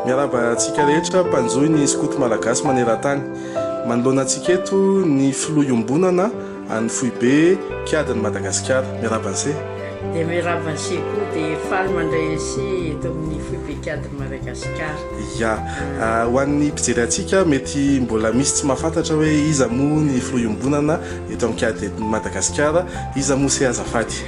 Miarahaba antsika rehetra mpanjohy ny skoto malagasy maneran-tany. Manoloana antsika eto ny filoha iombonana an'ny foibe Kiadin'i Madagasikara. Miarahaba an'se. Dia miarahaba an'se koa, dia faly mandray an'se eto amin'ny foibe Kiadin'i Madagasikara. Ya. Ho an'ny mpijery antsika, mety mbola misy tsy mahafantatra hoe iza moa ny filoha iombonana eto amin'ny Kiadin'i Madagasikara. Iza moa se azafady?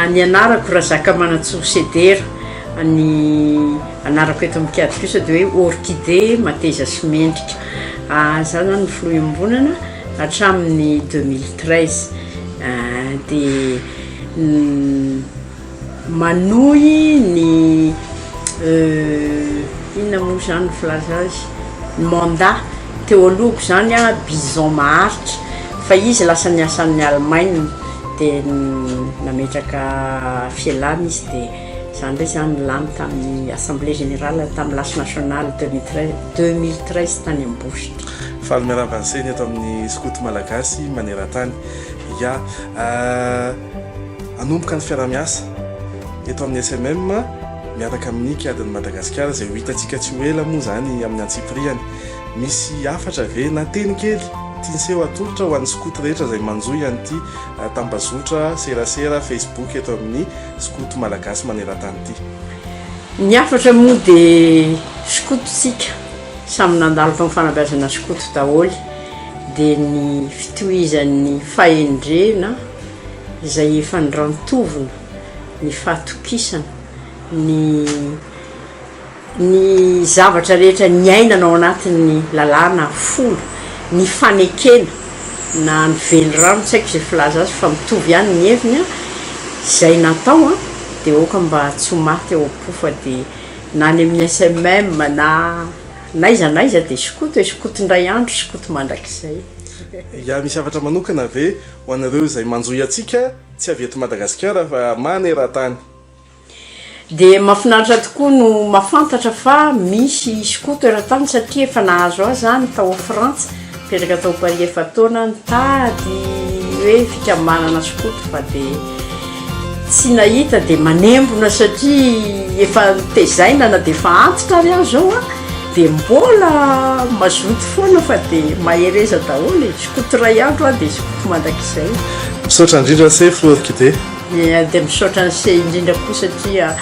Ny anarako Razakamanantsoa Sedera. Ny anarako eto amin'ny Kiady kosa dia hoe Orchidée Mateza sy Mendrika. Izaho izany no filoha iombonana hatramin'ny 2013. Dia manohy ny inona moa izany ny filaza azy, ny mandat teo alohako izany an, Bison Maharitra, fa izy lasa niasa any Allemagne dia nametraka fialana izy dia za indray izany lany tamin'ny assemblée générale tamin'ny lasy nationale 2013 tany Ambositra. Faly miarahaba an'i Seny eto amin'ny Skoto Malagasy maneran-tany. Ya, hanomboka ny fiaraha-miasa eto amin'ny SMM miaraka amin'ny Kiadin'i Madagasikara izay ho hitantsika tsy ho ela moa izany amin'ny antsipiriany. Misy hafatra ve na teny kely tian'i Seho atolotra ho an'ny skoto rehetra izay manjohy an'ity tambazotra serasera Facebook eto amin'ny skoto malagasy maneran-tany ity? Ny hafatra moa dia skoto tsika samy nandalo tao amin'ny fanabeazana skoto daholo dia ny fitohizan'ny fahendrena izay efa nirantovina, ny fahatokisana, ny ny zavatra rehetra niainana ao anatin'ny lalàna folo, ny fanekena na ny velirano tsy haiko izay filaza azy fa mitovy ihany ny heviny an, izay natao an dia aoka mba tsy ho maty ao am-po fa dia na any amin'ny SMM na n'aiza n'aiza dia skoto e, skoto indray andro, skoto mandrakizay. Ya, misy hafatra manokana ve ho anareo izay manjohy antsika tsy avy eto Madagasikara fa maneran-tany? Dia mahafinaritra tokoa no mahafantatra fa misy skoto eran-tany satria efa nahazo ahy izany tao Frantsa, nipetraka tao Paris efa-taona aho nitady hoe fikambanana skoto fa dia tsy nahita dia manembona satria efa nitezaina na dia efa antitra ary aho izao an, dia mbola mazoto foana fa dia mahereza daholo e, skoto iray andro aho dia skoto mandrakizay. Misaotra indrindra Sefo Orchidée. Dia misaotra an'i Se indrindra koa satria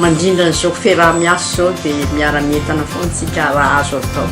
mandrindra an'izao fiaraha-miasa izao dia miara-mientana foana isika raha azo atao.